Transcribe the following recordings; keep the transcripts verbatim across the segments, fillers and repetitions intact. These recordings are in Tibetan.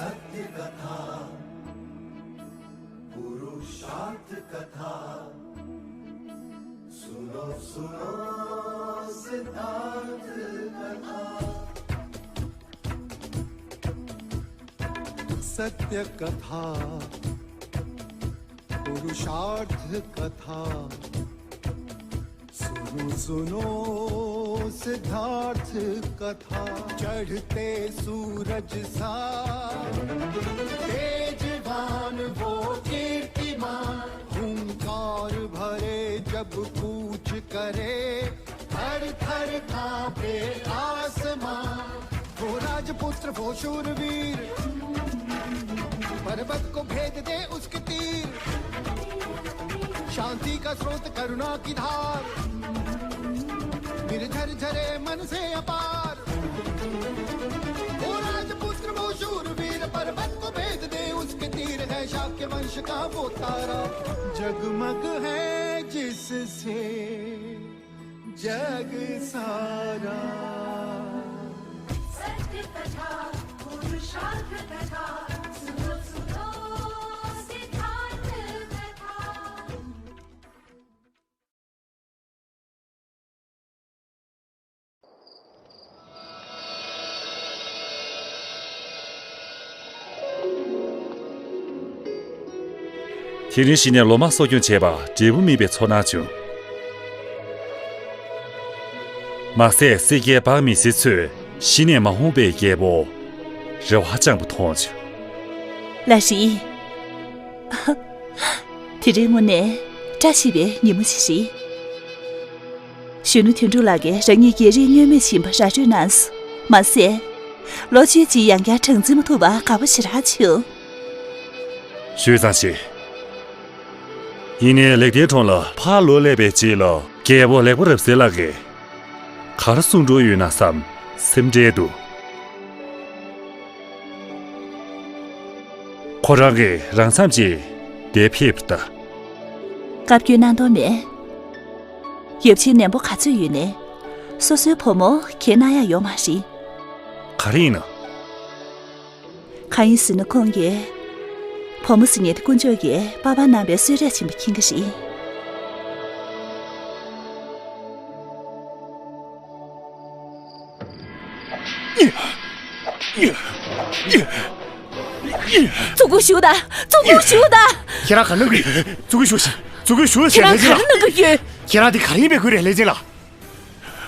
सत्य कथा, पुरुषार्थ कथा, सुनो सुनो सिद्धार्थ कथा। सत्य कथा, पुरुषार्थ कथा, सुनो सुनो सिद्धार्थ कथा। चढ़ते सूरज सा तेजवान वो कीर्तिमान, हुंकार भरे जब कूच करे, थर थर कांपे आसमां। वो राजपुत्र वो शूरवीर, पर्वत को भेद दे उसके तीर। शांति का स्रोत करुणा की धार, निर्झर झरे मन से अपार। वो राजपुत्र वो शूरवीर, पर्वत को भेद दे उसके तीर। है शाक्य वंश का वो तारा, जगमग है जिससे जग सारा। सत्य कथा, पुरुषार्थ कथा, सुनो सुनो सिद्धार्थ कथा। དེ་རིང་གཞི་ནས་ལོ་མ་གསོ་སྐྱོང་བྱས་པ་འབྲས་བུ་སྨིན་པའི་ཚོར་སྣང་བྱུང་། མ་ཟད་སྲས་ཀྱི་འབངས་མི་སེར་ཚོས་གཞི་ནས་མ་འོངས་པའི་རྒྱལ་པོ་རེ་བ་བཅངས་པ་མཐོང་བྱུང་། ལ་ཧྲི། དེ་རིང་དངོས་གནས་བཀྲ་ཤིས་པའི་ཉིན་མོ་ཞིག་རེད། གཞོན་ནུ་དོན་གྲུབ་ལགས་ཀྱིས་རང་ཉིད་རྒྱལ་རིགས་བསྙོན་མེད་ཡིན་པ་ར་སྤྲོད་གནང་སོང་། མ་ཟད། ལོ་གཅིག་ཅིག་ཡང་བསྐྱར་གྲངས་འཛིན་མ་ཐུབ་པར་དགའ་པོ་ཞེ་དྲག་བྱུང་། ཞུས་ཙང་ཞིག་ཡིན་ནའི་ལེགས་ལྡན་གྲོང་ལ་ཕར་ལོག་སླེབས་པའི་རྗེས་ལ་རྒྱལ་པོ་ལེགས་པོ་རབ་གསལ་ལགས་ཀྱིས། ག་རེ་གསུང་འགྲོ་ཡོད་ན་བསམ་སེམས་ཁྲལ་འདུག་ཁོ་རང་གིས་རང་མཚམས་ཀྱིས་འདིར་ཕེབས་པ་དང་། བཀའ་བཀྱོན་གནང་དོན་མེད། ཡབ་ཆེན་ནན་པོ་ག་ཚོད་ཡོད་ནའི། སོ་སོའི་བུ་མོ་ཁས་གནང་ཡ་ཡོད་མ་རེད། ག་རེ་ཡིན་ནམ། གང་ཡིན་ཟེར་ན་ཁོང་གིས། བུ་མོ་ཟེར་མཁན་དེ་དཀོན་མཆོག་གིས་པར་པར་གནང་བའི་གསོལ་རས་ཡིན་པ་མཁྱེན་གྱི་རེད། བཙུགས་སྒོ་ཞུགས་དང་། བཙུགས་སྒོ་ཞུགས་དང་། ཁྱེད་རང་ག་རེ་གནང་གི་ཡོད། བཙུགས་སྒོ་ཞུགས་ཤིག་བཙུགས་སྒོ་ཞུགས་ཤིག་ཁྱེད་རང་ལྷས་སྦྱིན་ལགས། ག་རེ་གནང་གི་ཡོད། ཁྱེད་རང་དེ་ག་རེ་ཡིན་པའི་ཁུལ་རེད་ལྷས་སྦྱིན་ལགས།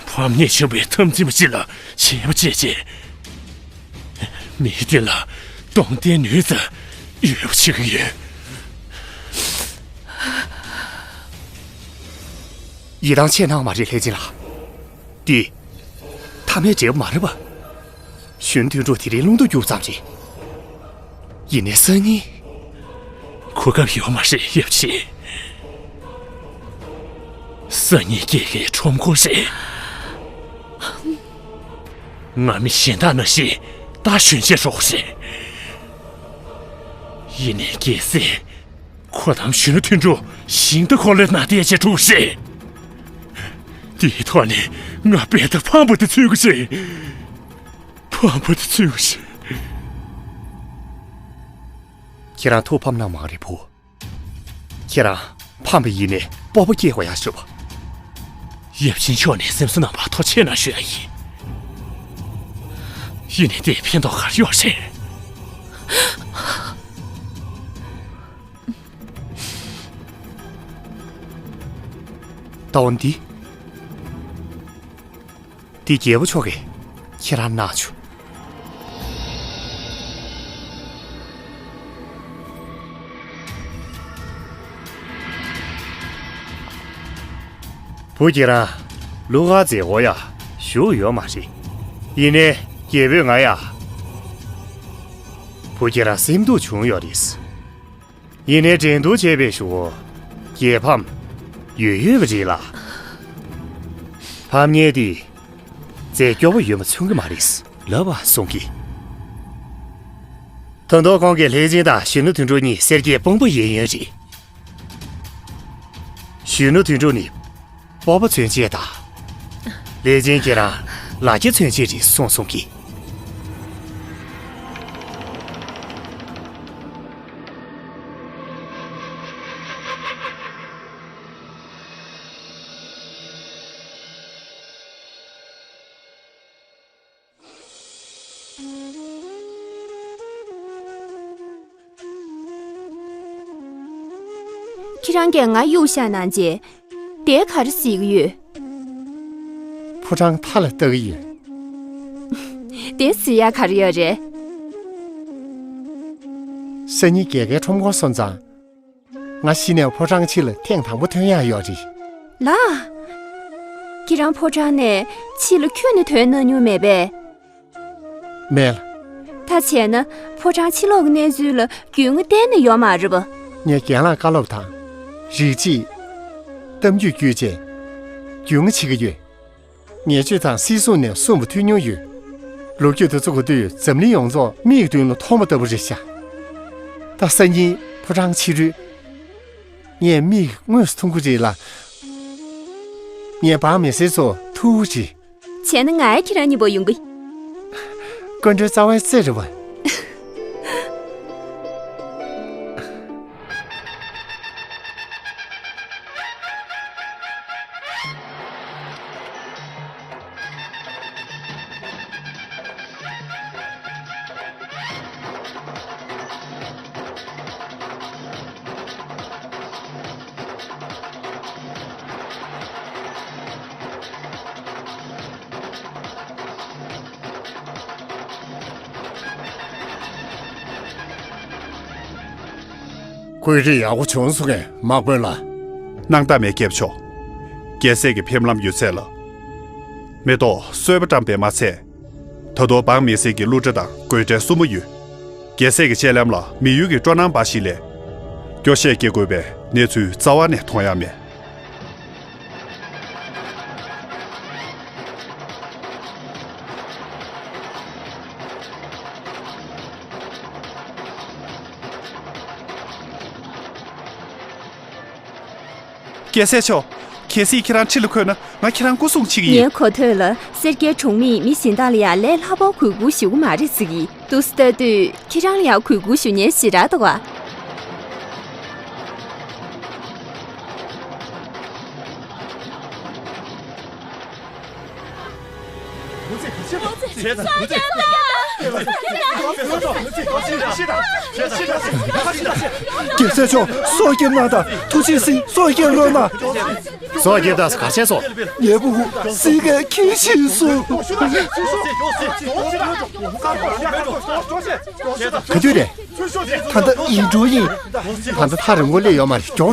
ཕམ་ཉེས་བྱུང་བའི་འཐབ་འཛིང་པ་ཅིག་ལ་བྱམས་པ་བྱས་རྗེས། མི་དེ་ལ་གདོང་གཏད་ནུས་རྩལ་ཡོད་པ་བྱེད་ཀྱི་ཡོད། ཡིད་ཐང་ཆད་གནང་མ་རེད་ལྷས་སྦྱིན་ལགས། འདི་ཐ་མའི་འབྲས་བུ་མ་རེད་པ། གཞོན་དོན་གྲུབ་དེ་རིང་རླུང་རྟ་བསྒྱུར་ཙམ་རེད། ཡིན་ནའི་སང་ཉིན། གོ་སྐབས་ཡོད་མ་རེད་ཡབ་ཆེན། སང་ཉིན་རྒྱལ་ཁའི་ཁྲོམ་སྐོར་རེད། ང་མི་གཞན་དག་ནང་བཞིན་རྟ་ཞོན་ཆས་རོགས་རེད། ཡིན་ནའི་རྒྱལ་སྲས། ཁོ་དང་གཞོན་ནུ་དོན་གྲུབ་ཞིང་རྟ་འཁོར་ལོའི་ནང་བསྡད་བྱས་འགྲོ་གི་རེད། དེའི་ཐོག་ནས་ང་དཔེ་ལྟར་ཕམ་པ་དེ་འཚོལ་གི་རེད། ཕམ་པ་དེ་འཚོལ་གི་རེད། ཁྱེད་རང་ཐུགས་ཕམ་གནང་མ་རེད་བུ། ཁྱེད་རང་ཕམ་པ་ཡིན་ནའི་སྤོབས་པ་སྐྱེ་དགོས་ཡག་ཞུ་བ། ཡབ་ཆེན་མཆོག་ནས་སེམས་གསོ་གནང་བར་ཐུགས་རྗེ་གནང་ཞུ་ཡ་ཡིན། ཡིན་ནའི་དེས་ཕན་ཐོགས་ག་རེ་ཡོད་རེད། ལྟ་བ་འདི། འདི་རྒྱལ་པོ་མཆོག་གིས་ཁྱེད་རང་གནང་བྱུང་། བུ་ཁྱེད་རང་ལུ་ག་མཛད་སྒོ་ཡ་ཞུགས་ཡོད་མ་རེད། ཡིན་ནའི་རྒྱལ་པོས་ང་ཡ། བུ་ཁྱེད་རང་སེམས་སྡུག་བྱུང་ཡོད་རེད། ཡིན་ནའི་འགྲན་བསྡུར་བྱས་པའི་གཞུག་གུ་རྒྱལ་ཕམ་ཡོད་ཡོད་པ་རེད་ལ། ཕམ་ཉེས་དེ་རྫས་སྐྱོ་བོ་ཡོད་པ་མཚོན་གྱི་མ་རེད་ལབ་པ་གསུང་གི། ད་དུང་ཁོང་གིས་ལྷས་སྦྱིན་དང་གཞོན་ནུ་དོན་གྲུབ་གཉིས་སེར་སྐྱའི་དཔུང་པ་ཡིན་ཡོད་རེད། གཞོན་ནུ་དོན་གྲུབ་ནི་སྤོབས་པ་མཚོན་བྱེད་དང་། ལྷས་སྦྱིན་ཁྱེད་རང་ལ་རྒྱ་མཚོན་བྱེད་རེད་གསུངས་གསུང་གི། ཁྱེད་རང་གིས་ང་གཡུག་བཞག་གནང་རྗེས། དེ་ག་རེ་ཟེར་གྱི་ཡོད། ཕོ་བྲང་མཐའ་ལ་ལྟ་གི་ཡོད། དེ་ཟེར་ཡ་ག་རེ་ཡོད་རེད། སང་ཉིན་རྒྱལ་ཁའི་ཁྲོམ་སྐོར་སོང་ཙང་། ང་གཞི་ནས་ཕོ་བྲང་ཕྱི་ལ་ཐེངས་དང་པོ་ཐོན་ཡག་ཡོད་རེད། ལགས། ཁྱེད་རང་ཕོ་བྲང་ནས་ཕྱི་ལ་ཁྱོན་ནས་ཐོན་གནང་མྱོང་མེད་པས། མེད་ལགས། ད་བྱས་ན་ཕོ་བྲང་ཕྱི་ལོགས་ཀྱི་གནས་ཚུལ་ལ་རྒྱུས་མངའ་གཏན་ནས་ཡོད་མ་རེད་པ། ངས་རྒན་ལགས་བཀའ་སློབ་དང་། རིགས་གཅིག་གཏམ་རྒྱུད་བརྒྱུད་བྱས། རྒྱུས་མངའ་བྱེད་ཀྱི་ཡོད། ངས་ཆོས་དང་སྲིད་ཟུར་ནས་གསུངས་པ་ཐོས་མྱོང་ཡོད། ལོ་རྒྱུས་དེ་ཚོ་གོ་དུས་འཛམ་གླིང་ཡོངས་རྫོགས་མིག་གི་མདུན་ལ་མཐོང་བ་ལྟ་བུ་རེད་ཤག་ད་སང་ཉིན་ཕོ་བྲང་ཕྱི་དྲོས། ངས་མིག་དངོས་སུ་མཐོང་གི་རེད་ལགས། ངས་འབངས་མི་སེར་ཚོ་ཐུག་རེད། བྱས་ན་ང་ཡང་ཁྱེད་རང་གཉིས་པོ་ཡོང་གི། སྐུ་མགྲོན་རྩ་བའི་རྩེ་རེད་པ། བཀོད་སྒྲིག་ཡག་པོ་བྱུང་སོང་ངས་དམག་དཔོན་ལགས། སྣང་དག་མེད་སྐྱབས་མཆོག་རྒྱལ་སྲས་ཀྱི་ཕེབས་ལམ་ཡོད་ཚད་ལ། མེ་ཏོག་གསོལ་བ་བཀྲམ་པས་མ་ཚད། ད་དུང་འབངས་མི་སེར་གྱི་གླུ་སྒྲ་དང་དགོད་སྒྲའི་སྲུ་མོ་ཡོད། རྒྱལ་སྲས་ཀྱི་སྤྱན་ལམ་ལ་མི་ཡུལ་གྱི་སྤྲོ་སྣང་འབའ་ཞིག་ལས། སྐྱོ་ཤས་སྐྱེ་དགོས་པའི་གནས་ཚུལ་རྩ་བ་ནས་མཐོང་ཡ་མེད། རྒྱལ་སྲས་མཆོག་གལ་སྲིད་ཁྱེད་རང་ཁྲི་ལ་འཁོད་ན་ང་ཁྱེད་རང་སྐུ་སྲུང་བྱེད་ཀྱི་ཡིན། ངའི་གོ་ཐོས་ལ་སེར་སྐྱའི་གྲོང་མིས་མི་གཞན་དག་ལ་ཡང་ལས་སླ་པོ་གུས་བཀུར་ཞུ་གི་མ་རེད་ཟེར་གི། འདུག་སེ་ལྟ་དུས་ཁྱེད་རང་ལ་ཡང་གུས་བཀུར་ཞུ་མཁན་ཞེ་དྲག་འདུག་ག་རྒྱལ་སྲས་མཆོག་སྲོག་སྐྱོབ་གནང་དང་། ཐུགས་རྗེ་གཟིགས། སྲོག་སྐྱོབ་རོགས་གནང་། སྲོག་སྐྱོབ་དང་གར་ཆེན་སོང་། ངའི་སྤུ་གུ་སྲིད་ཀྱིས་ཁྱེར་ཕྱིན་སོང་། ག་དུས་རེད། ད་ལྟ་ཡིན་འགྲོ་ཡིན། ད་ལྟ་ཐག་རིང་པོ་སླེབས་ཡོད་མ་རེད། མགྱོགས་འགྲོ།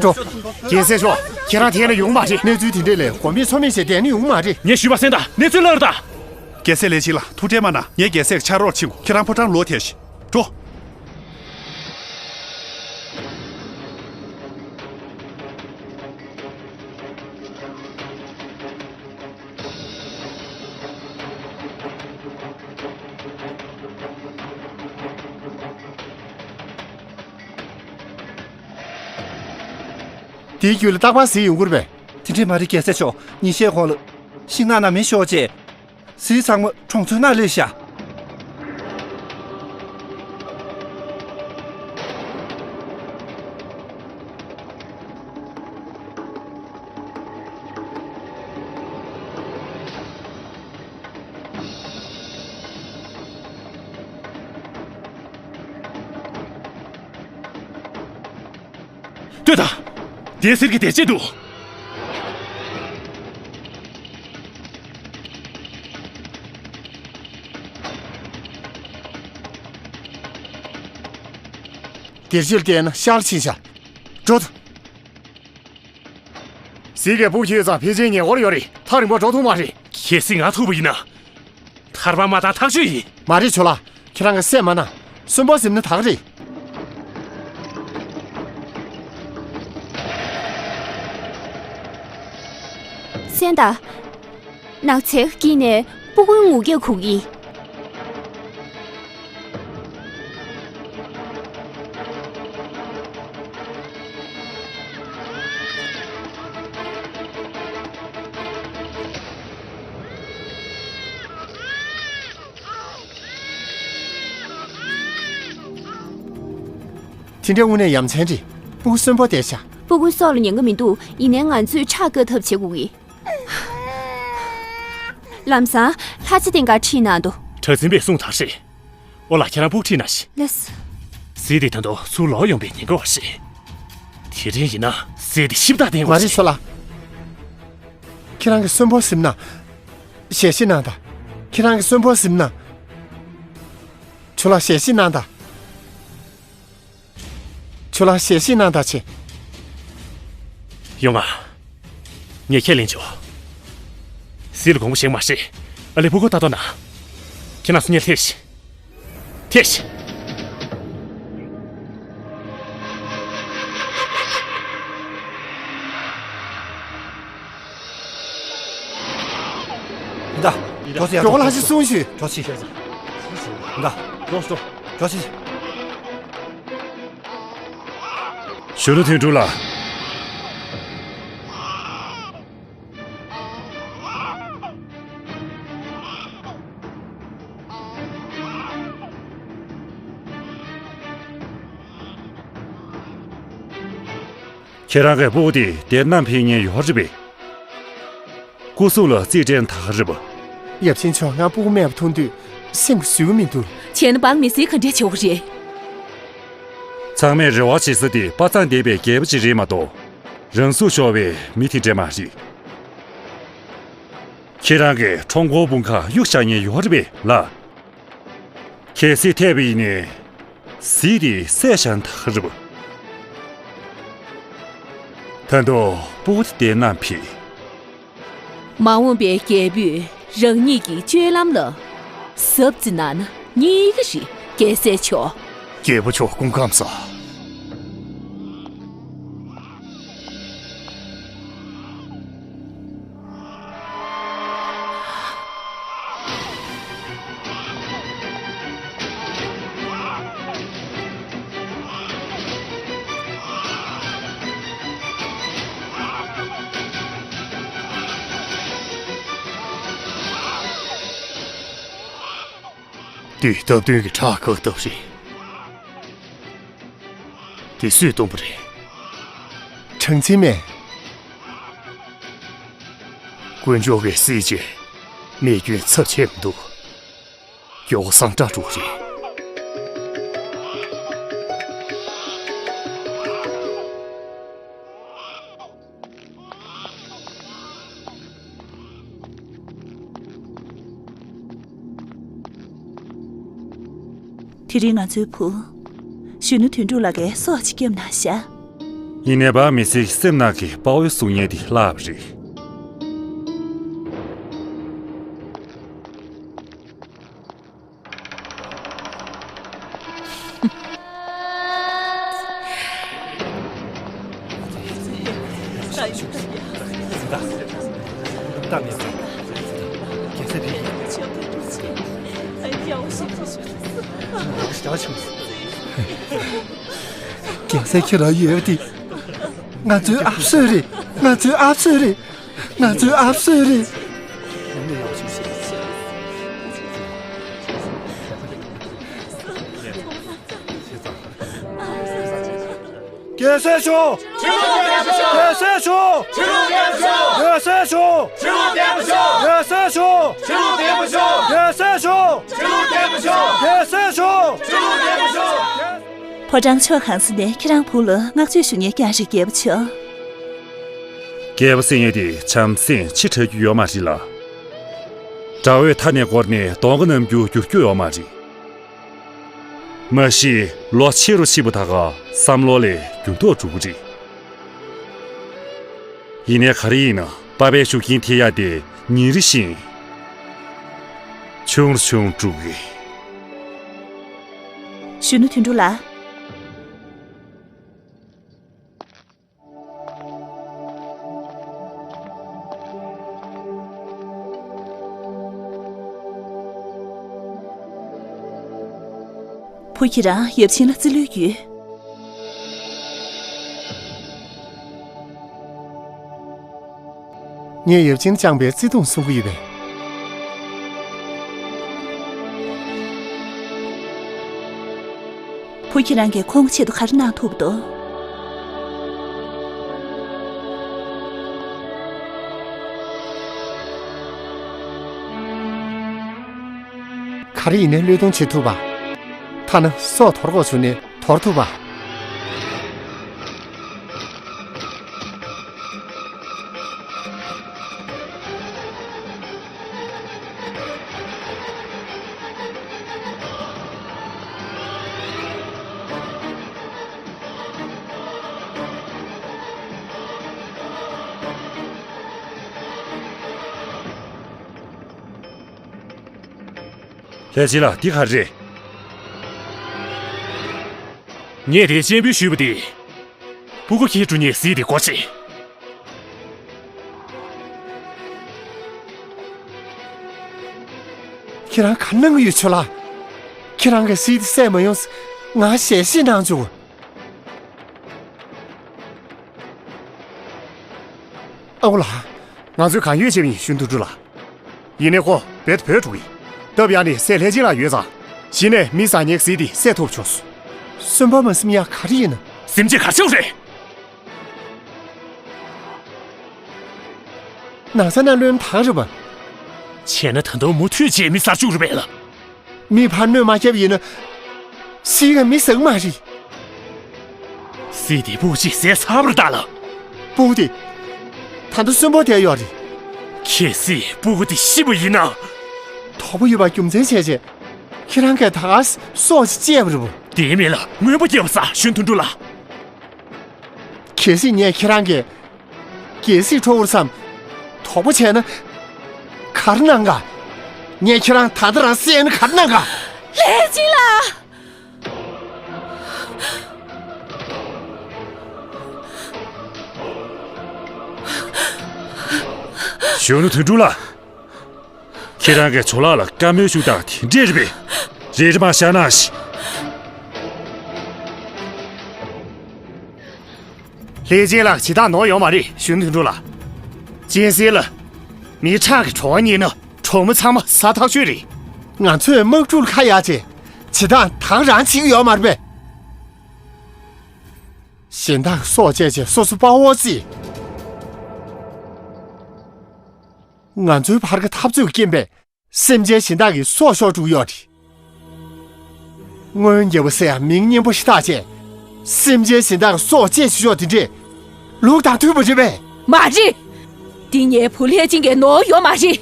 རྒྱལ་སྲས་མཆོག་ཁྱེད་རང་དེ་ལ་ཡོང་མ་རེད། གནས་ཚུལ་དེ་འདྲས་ལས་མགོ་མེད་མཚོ་མེད་བྱས་བསྡད་ན་ཡོང་མ་རེད། ངས་ཞུས་པ་གསན་དང་། གནས་ཚུལ་གླེང་རོགས་དང་། རྒྱལ་སྲས་ལས་བྱེད་ལ་ཐུགས་ཁྲལ་མ་གནང་། ངས་རྒྱལ་སྲས་ཀྱི་ཕྱག་རོགས་བྱེད་དགོས། ཁྱེད་རང་ཕོ་བྲང་ལོག་ཐལ་ཞིག་འགྲོ། དེའི་རྒྱུད་ལ་རྟག་པར་གཟིགས་ཡོང་གི་རེད་པས། དེ་འདྲས་མ་རེད། རྒྱལ་སྲས་མཆོག་ཉིན་ཤས་གོང་ལ་ཤིང་ནགས་ནང་མེ་ཤོར་རྗེས། གཟིགས་ཚང་མ་གྲོང་ཚོའི་ནང་སླེབས་ཤག་ལྟོས་དང་། དེ་གསེར་གྱི་སྡེར་ལྕེ་འདུག་སྡེར་ལྕེ་ལ་བལྟས་ན་ཤར་ཕྱིན་ཤག་འགྲོ་དང་། གཟིག་གི་སྤུ་གུ་ཁྱོད་ཚང་ཕལ་ཆེར་ཉེ་འཁོར་ཡོད་རེད། ཐག་རིང་པོ་འགྲོ་ཐུབ་མ་རེད། གལ་སྲིད་ང་ཐུག་པ་ཡིན་ན། ཐར་པ་མ་བཏང་ཐག་ཆོད་ཡིན། མ་རེད་ཇོ་ལགས། ཁྱེད་རང་གིས་སེམས་མ་ན། གསོན་པོ་ཟིན་ན་ད་ག་རེད། གསན་དང་། ནགས་ཚལ་དཀྱིལ་ནས་སྤུ་གུའི་ངུ་སྐད་གོ་གི། དེ་འདྲའི་དངོས་གནས་ཡ་མཚན་རེད། སྤུ་གུ་གསོན་པོ་བསྡད་ཤག་སྤུ་གུའི་སྲོག་ལ་ཉེན་ཁ་མི་འདུག་ཡིན་ནའི་ང་ཚོས་ཁྲག་བཀབ་ཐབས་བྱེད་དགོས་ཀྱི། ལམ་སང་ལྷ་རྗེ་སྟེང་ག་ཁྲིད་གནང་དོ། གྲྭ་བཙུན་པས་གསུངས་དག་རེད། ཨོ་ལགས། ཁྱེད་རང་སྤུ་གུ་ཁྲིད་གནང་ཞིག་ལགས་སོ། གཟིག་དེ་ད་དུང་ཚུར་ལོག་ཡོང་པའི་ཉེན་ཁ་ཡོད་རེད། དེ་རིང་ཡིན་ན་གཟིག་དེ་ཞིབ་ཏག་བསྟན་དགོས་རེད། མ་རེད་ཚོ་ལགས། ཁྱེད་རང་གིས་གསོན་པོ་གཟིགས་ན། ཞལ་བཞེས་གནང་དང་། ཁྱེད་རང་གིས་གསོན་པོ་གཟིགས་ན། ཚོ་ལགས། ཞལ་བཞེས་གནང་དང་། ཚོ་ལགས། ཞལ་བཞེས་གནང་དང་ཆེ། ཡོང་ང་། ངས་ཁས་ལེན་ཆོག་གཟིག་ལ་དགོངས་པ་བཞེས་མ་ཤེས། ཨ་ལེ། སྤུ་གུ་ལྟ་རྟོག་གནང་། ཁྱེད་རང་ཚོ་གཉིས་སླེབས་ཤིག་ཐེ་ཤི། ད། གྲོགས་ལ་ཞིག་གསུངས་ཞུས། གྲོགས་ཤིག་ད། གྲོགས་ཤིག་གྲོགས་ཤིག་གཞོན་ནུ་དོན་གྲུབ་ལགས། ཁྱེད་རང་གི་སྤུ་གུ་དེ་དེར་ནམ་ཕེབས་མཁན་ཡོད་རེད་པས། སྐུ་སྲུང་ལ་རྩིས་སྤྲད་ན་ད་ག་རེད་པ། ཡབ་ཆེན་མཆོག་ང་སྤུ་གུ་རྨས་པ་མཐོང་དུས་སེམས་ཀྱིས་བཟོད་ཀྱི་མི་འདུག་བྱས་ན་འབངས་མི་སེར་ག་འདྲས་བྱེད་དགོས་རེད། ཚང་མས་རེ་བ་བྱེད་ས་དེ་དཔའ་མཛངས་ལྡན་པའི་རྒྱལ་པོ་ཅིག་རེད་མ་གཏོགས། རང་ཚུགས་ཤོར་བའི་མི་དེ་འདྲ་མ་རེད། ཁྱེད་རང་གིས་ཁྲོམ་སྐོར་དཔུང་ཁག་གཡུག་བཞག་མཁན་ཡོད་རེད་པས་ལགས། གལ་སྲིད་ཐེབས་པ་ཡིན་ནའི། གཟིག་དེ་བསད་བཞག་ན་ད་ག་རེད་པ། ད་དུང་སྤུ་གུ་དེ་དེར་ནམ་ཕེབས། མ་འོངས་པའི་རྒྱལ་པོས་རང་ཉིད་ཀྱི་སྤྱོད་ལམ་ལ་གཟབ་ཅིག་གནང་ན་ཉེས་ཀྱི་རེད། རྒྱལ་སྲས་མཆོག་རྒྱལ་པོ་མཆོག་སྐུ་ཁམས་བཟང་། དེ་སྟབས་བསྟུན་གྱི་ཁྲག་ཁ་སྟབས་རེད། དེ་སུས་བཏུངས་པ་རེད། གྲངས་འཛིན་མས། དཀོན་མཆོག་གིས་གཟིག་བྱས་རྨས་སྐྱོན་ཚབས་ཆེ་མི་འདུག་སྐྱོ་བོ་སངས་དྲག་འགྲོ་རེད། དེ་རིང་ང་ཚོའི་བུ། གཞོན་ནུ་དོན་གྲུབ་ལགས་ཀྱིས་སྲོག་ཅིག་བསྐྱབས་གནང་ཤག་ཡིན་ནའི་འབངས་མི་སེར་གྱི་སེམས་ནང་གི་དཔའ་བོའི་གཟུགས་བརྙན་དེ་བརླག་པ་རེད། རྒྱལ་སྲས་ཁྱེད་རང་ཡོད་པ་དེ། ང་ཚོའི་ཨབ་སོས་རེད། ང་ཚོའི་ཨབ་སོས་རེད། ང་ཚོའི་ཨབ་སོས་རེད། རྒྱལ་སྲས་མཆོག་རྒྱལ་སྲས་མཆོག་རྒྱལ་སྲས་མཆོག་རྒྱལ་སྲས་མཆོག་རྒྱལ་སྲས་མཆོག་ཕོ་བྲང་ཕྱོགས་གང་ས་ནས་ཁྱེད་རང་བུ་ལ་བསྔགས་བརྗོད་ཞུ་མཁན་རྐྱང་རེད། རྒྱལ་པོ་མཆོག་རྒྱལ་པོ་ཟེར་མཁན་དེ་བྱམས་སེམས་ཆེ་དྲགས་རྒྱུ་ཡོད་མ་རེད་ལ། དགྲ་བོས་མཐའ་ནས་བསྐོར་ནས་གདོང་ག་ནམ་རྒྱུན་འགྱུར་རྒྱུ་ཡོད་མ་རེད། མ་གཞི་ལོ་ཆེ་རུ་ཕྱིན་པ་ད་ག་བསམ་བློ་ལས་འགྱུར་ལྡོག་འགྲོ་གི་རེད། ཡིན་ནའི་ག་རེ་ཡིན་ན་པ་ཕའི་ཤུགས་རྐྱེན་ཐེབས་ཡ་དེ་ཉིན་རེ་བཞིན་ཆུང་རུ་ཆུང་རུ་འགྲོ་གི་རེད། གཞོན་ནུ་དོན་གྲུབ་ལགས། བུ་ཁྱེད་རང་ཡབ་ཆེན་ལ་བརྩི་ལོས་ཡོད། ངས་ཡབ་ཆེན་བཅངས་པའི་བརྩེ་དུང་སྲུང་གི་ཡོད་པས། བུ་ཁྱེད་རང་གིས་ཁོང་གི་ཆེད་དུ་ག་རེ་གནང་ཐུབ་འདུག་ག་རེ་ཡིན་ནའི་བློས་གཏོང་བྱེད་ཐུབ་པ། ཐ་ན་སྲོག་དོར་དགོས་བྱུང་ནས་དོར་ཐུབ་པ། ལྷས་སྦྱིན་ལགས། འདི་ག་རེ་རེད། ངས་དེ་སྤྱན་འབུལ་ཞུས་པ་དེ། སྤུ་གུ་ཁྱེད་འགྲོ་ཉེས་གཟིགས་དེ་སྒོ་ཕྱེ། ཁྱེད་རང་ག་གནང་གི་ཡོད་ཆོས་ལགས། ཁྱེད་རང་གིས་གཟིགས་དེ་བསད་མ་ཡོང་ང་ཞལ་བཞེས་གནང་བྱུང་། ཨའོ་ལགས། ང་ཚོས་གང་ཡོད་བྱས་པ་ཡིན་གཞོན་དུད་འགྲོ་ལགས། ཡིན་ནའི་ཁོ་རྦད་དེ་བྲོས་འགྲོ་གི་ཡིན། སྟབས་ཡག་ནས་སྲས་ལྷས་སྦྱིན་ལགས་ཡོད་ཙང་། གཞི་ནས་མི་བཟང་ངན་གྱི་གཟིགས་དེ་སད་ཐུབ་བྱུང་སོང་། གསོན་པོ་མ་སིམ་ཡག་ག་རེ་ཡིན་ན། སེམས་ཅན་ག་ཚོད་རེད། ན་ཚ་ན་བློན་ཐང་རེད་པ། བྱས་ན་ད་དུང་མུ་མཐུད་བྱས་མི་གསར་བཅུག་རེད་པས་ལ། མི་ཕར་གནོད་མ་བསྐྱལ་བ་ཡིན་ན། སྲིད་ཀ་མི་ཟག་མ་རེད། སྲིད་དེ་སྤུ་གཅིག་ཟས་ཚར་བར་གདའ་ལ། སྤུ་གུ་དེ། ད་དུང་གསོན་པོ་བསྡད་ཡོད་རེད། གལ་སྲིད་སྤུ་གུ་དེ་ཤི་བ་ཡིན་ན། དོགས་པ་ཡོད་པ་རྒྱུ་མཚན་བྱས་རྗེས། ཁྱེད་རང་གིས་ད་ག་སྲོག་ཅིག་བཅད་པ་རེད་པ། དེའི་མིང་ལ་རྔོན་པ་བརྒྱབ་པ་ཟ་གཞོན་དུད་འགྲོ་ལགས། གལ་སྲིད་ངས་ཁྱེད་རང་གི་རྒྱལ་སྲིད་འཕྲོག་པར་བསམ། དོགས་པ་བྱས་ན། ག་རེ་གནང་ག་ངས་ཁྱེད་རང་ད་ལྟ་རང་བསད་ན་ག་རེ་གནང་ག་ལྷས་སྦྱིན་ལགས། གཞོན་ནུ་དོན་གྲུབ་ལགས། ཁྱེད་རང་གིས་ཇོ་ལགས་ལ་བཀའ་མོལ་ཞུ་སྟངས་དེ་འདྲས་རེད་པས། རེ་རེ་མ་བཞག་གནང་ཞིག་ལྷས་སྦྱིན་ལགས་བྱེད་སྟངས་ནོར་ཡོད་མ་རེད། གཞོན་ནུ་དོན་གྲུབ་ལགས། གཅན་གཟན་ལ་མི་ཁྲག་གི་བྲོ་བ་རྙེད་ན་གྲོག་མོ་ཚང་མ་ཟ་ཐག་ཆོད་རེད། ང་ཚོས་དམག་འཁྲུག་ལ་ཁ་གཡར་བྱས་བྱེད་སྟངས་དེ་ག་རང་བྱེད་ཀྱི་ཡོད་མ་རེད་པས། གཞན་དག་གི་སྲོག་བཅད་བྱས་སོ་སོ་དཔའ་བོར་བརྩི། ང་ཚོའི་བར་གྱི་འཐབ་རྩོད་ཀྱི་རྐྱེན་པས་སེམས་ཅན་གཞན་དག་གི་སྲོག་ཤོར་འགྲོ་གི་ཡོད་རེད། སྔོན་རྒྱལ་པོ་ཟེར་ཡག་མིང་སྙན་པོ་ཞིག་བཏགས་བྱས། སེམས་ཅན་གཞན་དག་གི་སྲོག་བཅད་བཞག་ཡོད་དེ་འདྲས་ལུགས་དང་མཐུན་པ་རེད་པས། མ་རེད། འདི་ངའི་བུ་ལྷས་སྦྱིན་གྱི་ནོར་ཡོད་མ་རེད།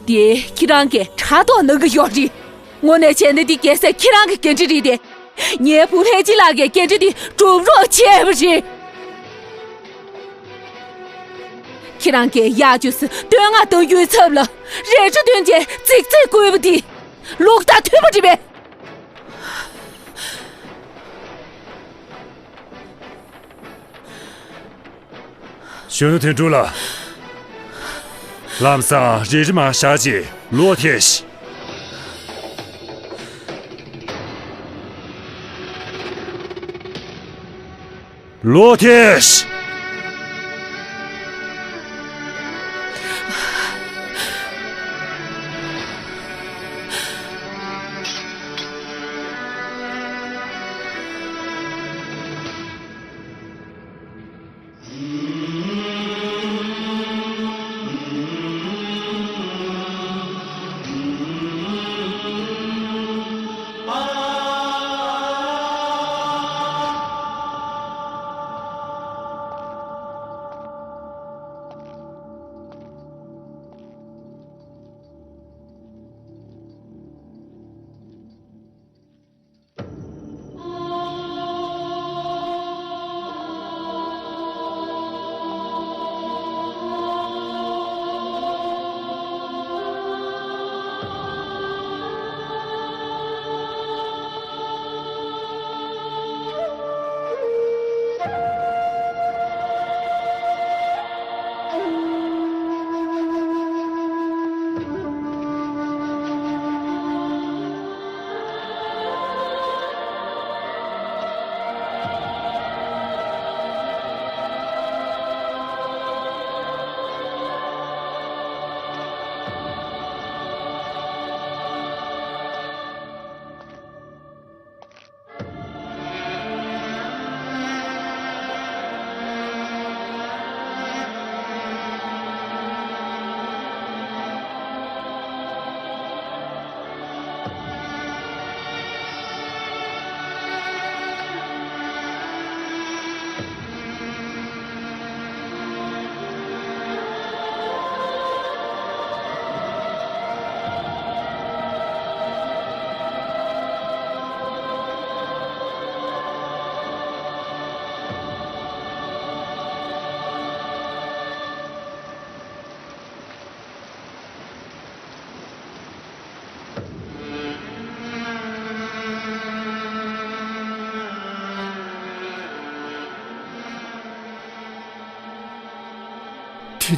དེ་ཁྱེད་རང་གིས་ཕྲག་དོག་གནང་གི་ཡོད་རེད། དངོས་གནས་བྱས་ན་འདི་རྒྱལ་སྲས་ཁྱེད་རང་གི་འགན་འཁྲི་རེད་དེ། ངའི་བུ་ལྷས་སྦྱིན་ལགས་ཀྱི་འགན་འཁྲི་འདི་སྒྲུབ་རོགས་བྱས་པ་རེད། ཁྱེད་རང་གིས་གཡག་ཅུང་ཟད་བསྟོད་བསྔགས་གཏོང་རྒྱུའི་ཚབ་ལ་རལ་གྲི་འདོན་བྱས་རྫིག་རྫིག་བསྐུལ་བ་འདི་ལུགས་དང་མཐུན་པ་རེད་པས། གཞོན་ནུ་དོན་གྲུབ་ལགས། ལམ་སང་རེ་རེ་མ་བཞག་ཅིག་ལོག་ཐལ་ཤིག་ལོག་ཐལ་ཤིག་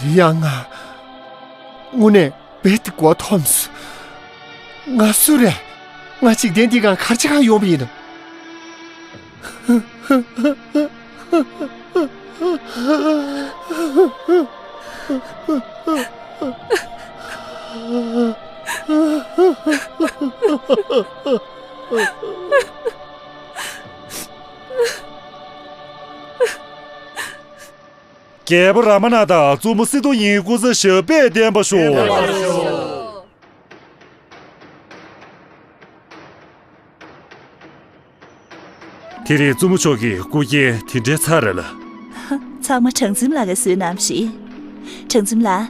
ཡང་ང་དངོས་གནས་རྦད་དེ་མགོ་འཐོམས་སོང་། ང་སུ་རེད། ང་འཇིག་རྟེན་འདི་སྒང་ག་རེ་བྱེད་ག་ཡོང་བ་ཡིན་ནམ། རྒྱལ་པོ་ར་མ་ན་དང་བཙུན་མོ་སི་ཏུ་ཡིན་སྐུ་ཚེ་ཞབས་པད་བརྟན་པར་ཤོག། དེ་རིང་བཙུན་མོ་མཆོག་གི་སྐུ་རྐྱེན་དེ་འདྲའི་ཚ་རེད་ལ། ཚང་མ་སྦྲང་འཛུམ་ལགས་ཀྱིས་བཟོས་གནང་བ་རེད། སྦྲང་འཛུམ་ལགས།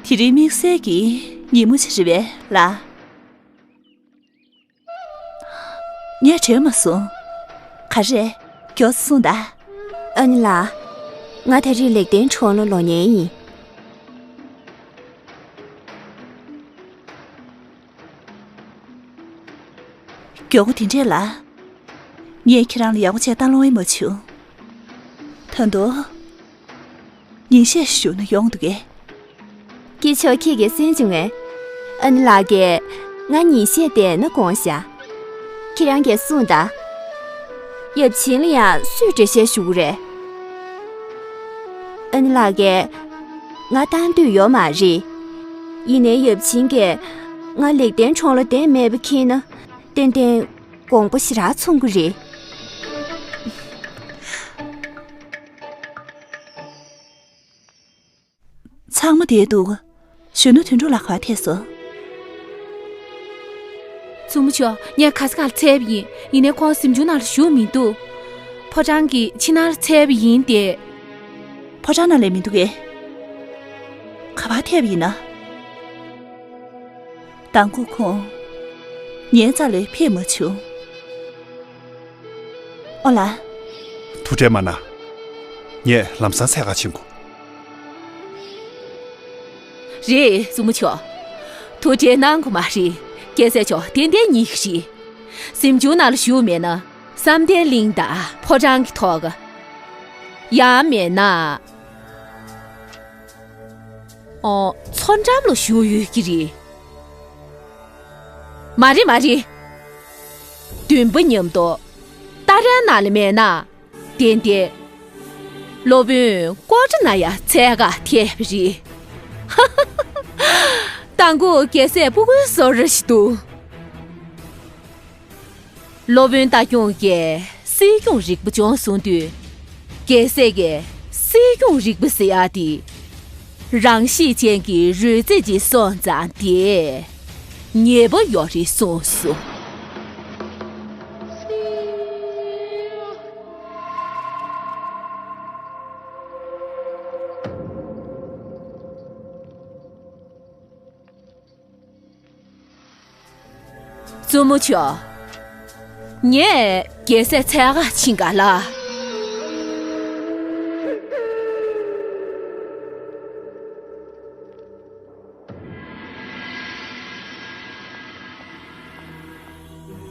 དེ་རིང་དམིགས་བསལ་གྱི་ཉིན་མོ་ཅིག་རེད་པས་ལགས། ངས་དྲན་མ་སོང་། ག་རེ་རེད། མགྱོགས་ཙམ་གསུངས་དང་། ཨ་ནེ་ལགས། ང་ད་རེས་ལེགས་ལྡན་གྲོང་ལ་ལོག་མཁན་ཡིན། མགྱོགས་པོ་དེ་འདྲས་ལ། ངས་ཁྱེད་རང་ལ་ཡག་པོ་བྱས་བལྟ་སློང་ཡས་མ་བྱུང་། ད་དུང་ཉིན་ཤས་ཞུགས་ན་ཡོང་འདུག་གས། སྐྱེས་མཆོག་ཁྱེད་ཀྱིས་གསན་བྱུང་ངས། ཨ་ནེ་ལགས་ཀྱིས་ང་ཉིན་ཤས་བསྡད་ན་དགོངས་བཞག། ཁྱེད་རང་གིས་གསུངས་དང་། ཡབ་ཆེན་ལ་ཡང་སུས་འགྲེལ་བཤད་ཞུ་གི་རེད། ཨ་ནེ་ལགས་ཀྱིས་ང་བཏང་འདོད་ཡོད་མ་རེད། ཡིན་ནའི་ཡབ་ཆེན་གྱིས་ང་ལེགས་ལྡན་གྲོང་ལ་བསྡད་མེད་པ་མཁྱེན་ན། ཏན་ཏན་དགོངས་པ་ཞེ་དྲག་ཚོམ་གྱི་རེད། ཚང་མ་བསྡད་འདུག། གཞོན་ནུ་དོན་གྲུབ་ལགས་ག་པར་ཐད་སོང་། བཙུན་མོ་མཆོག། ངས་ག་ས་ག་ལ་འཚོལ་བ་ཡིན། ཡིན་ནའི་ཁོང་གཟིམ་ཆུང་ནང་ལ་བཞུགས་མི་འདུག། ཕོ་བྲང་གི་ཕྱི་ནང་ལ་འཚོལ་བ་ཡིན་ཏེ། ཕོ་བྲང་ནང་ལ་མི་འདུག་གས། ག་པར་ཐད་པ་ཡིན་ན། དང་པོ་ཁོང་ངའི་རྩ་ལ་ཕེབས་མ་བྱུང་། ཨོ་ལགས། ཐུགས་ཁྲལ་མ་གནང་། ངས་ལམ་སང་འཚོལ་ག་ཕྱིན་དགོས། རེད། བཙུན་མོ་མཆོག། ཐུགས་ཁྲལ་གནང་དགོས་མ་རེད། རྒྱལ་སྲས་མཆོག་ཏན་ཏན་རྙེད་ཀྱི་རེད། གཟིམ་ཆུང་ནང་ལ་བཞུགས་མེད་ན་བསམ་གཏན་གླིང་དང་ཕོ་བྲང་གི་ཐོག་ག་ཡང་མེད་ན། ཨོ། མཚོ་འགྲམ་ལ་བཞུགས་ཡོད་ཀྱི་རེད། མ་རེད་མ་རེད། འདུན་པ་མཉམ་དུ་ཏཱ་རའི་ནང་ལ་མེད་ན། ཏན་ཏན་སློབ་དཔོན་ཀོ་ཏྲ་ན་ཡ་འཚོལ་ག་ཐད་པ་རེད། དང་པོ་རྒྱལ་སྲས་སྤུ་གུའི་བཟོ་འདྲ་ཞིག་འདུག། སློབ་དཔོན་རྟ་སྐྱོང་གིས་སྲིད་སྐྱོང་རིག་པ་སྦྱོང་གསུང་དུས། རྒྱལ་སྲས་ཀྱིས་སྲིད་སྐྱོང་རིག་པ་ཟེར་ཡག་དེ་རང་གཤིས་ཅན་གྱི་རོལ་རྩེད་ཅིག་སོང་ཙང་དེ་ཉེས་པ་ཡོད་རེད་གསུངས་སོང་། བཙུན་མོ་མཆོག། ངས་རྒྱལ་སྲས་འཚོལ་ག་ཕྱིན་ག་ལ།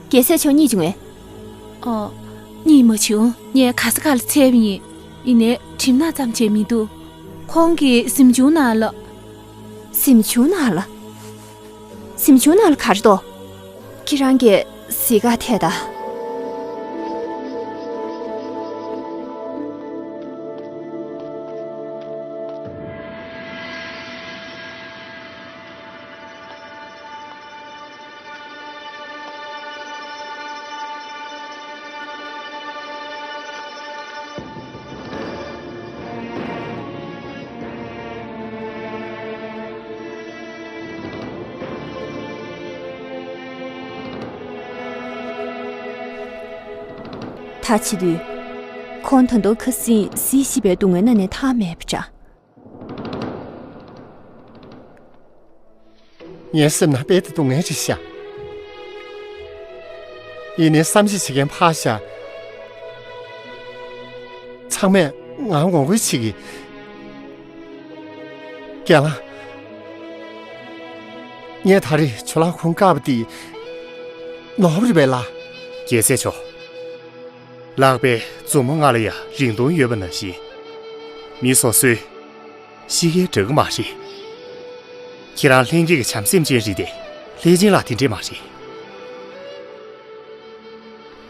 རྒྱལ་སྲས་མཆོག་རྙེད་བྱུང་ངས། ཨོ། རྙེད་མ་བྱུང་། ངས་ག་ས་ག་ལ་འཚོལ་བ་ཡིན། ཡིན་ནའི་གྲིབ་ནག་ཙམ་བྱས་མི་འདུག། ཁོང་གི་གཟིམ་ཆུང་ནང་ལ། གཟིམ་ཆུང་ནང་ལ། གཟིམ་ཆུང་ནང་ལ་ག་རེ་འདུག། ཁྱེད་རང་གིས་གཟིགས་ག་ཐད་ད། ད་བྱེད་དུས། ཁོང་ད་དུང་ཁ་སེང་གཟིགས་བཞིན་པའི་སྡུག་བསྔལ་ན་ནས་ཐར་མེད་པ་འདྲ། ངའི་སེམས་ནང་དཔེ་དེ་སྡུག་བསྔལ་ཅིག་ཤར། ཡིན་ནའི་བསམ་གཞིག་བྱེད་མཁན་ཕར་བཞག། ཚང་མས་ང་ངོ་རྒོལ་བྱེད་ཀྱི། རྒན་ལགས། ངས་ད་རེས་ཇོ་ལགས་ཁོང་བཀག་པ་དེ་ནོར་བ་རེད་པས་ལགས། རྒྱལ་སྲས་མཆོག། ལག་པས་མཛུབ་མོ་ལྔ་ལ་ཡང་རིང་ཐུང་ཡོད་པ་ནང་བཞིན། མི་སོ་སོས་ ཤི་ཁའི་འདྲ་གི་མ་རེད། ཁྱེད་རང་ལྷན་སྐྱེས་ཀྱི་བྱམས་སེམས་ཅན་རེད་དེ། ལྷས་སྦྱིན་ལགས་དེ་འདྲས་མ་རེད།